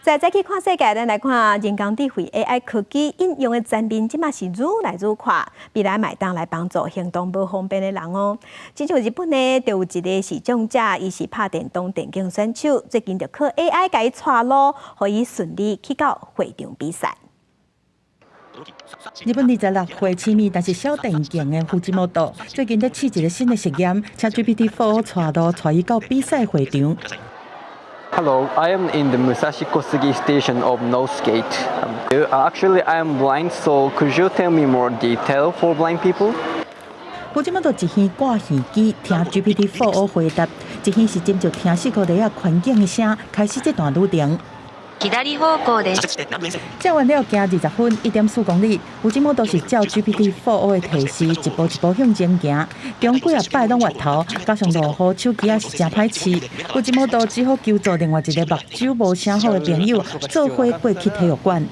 再去看世界，咱來看人工智慧 AI 科技應用的層面，這馬是愈來愈闊，未來嘛會當來幫助行動無方便的人哦。親像日本呢，就有一个視障者，伊是拍電動電競選手，最近就靠 AI 共伊帶路，予伊順利去到會場比賽。日本26歲痴迷但是小電競的藤本，最近咧試一个新的實驗，請 GPT-4 帶路帶伊到比賽會場。 Hello, I am in the Musashi Kosugi station of North Gate. Actually, I am blind, so could you tell me more detail for blind people? 藤本一邊掛耳機聽 GPT-4 回答，一邊是斟酌聽視覺的環境的聲，開始這段旅程。左方向です。這完了行20分，1.4公里，藤本是照 GPT-4 的提示，一步一步向前行。中幾仔擺攏越頭，加上落雨，手機也是誠歹飼。藤本只好求助另外一个目睭無啥好的朋友，做伙過去體育館。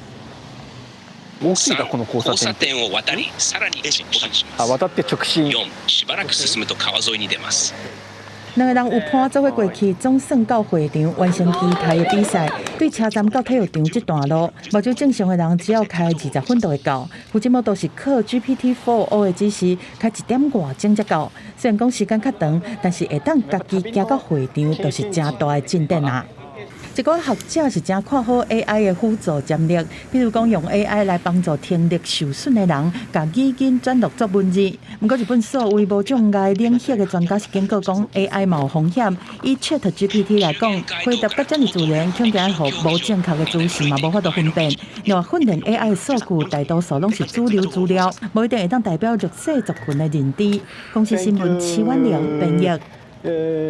大きいかこの交差交差点。点を渡り、さらに直進します。あ、渡って直進。 4、しばらく進むと川沿いに出ます。兩个人有伴做伙過去，總算到會場完成期待的比賽。對車站到體育場這段路，目睭正常的人只要開20分就會到。藤本是靠 GPT-4o 的指示，開一點外鐘才到。雖然講時間較長，但是會當家己行到會場，就是誠大的進展啊！一寡學者是誠看好 AI 的輔助潛力，比如講用 AI 來幫助聽力受損的人，共語音轉錄做文字。毋過日本數位無障礙領域的專家是警告講，AI 嘛有風險。以 ChatGPT 來講，回答佮遮爾自然，恐驚予無正確的資訊嘛無法度分辨。另外，訓練 AI 的數據大多數攏是主流資料，無一定會當代表弱勢族群的認知。公視新聞徐婉玲編譯。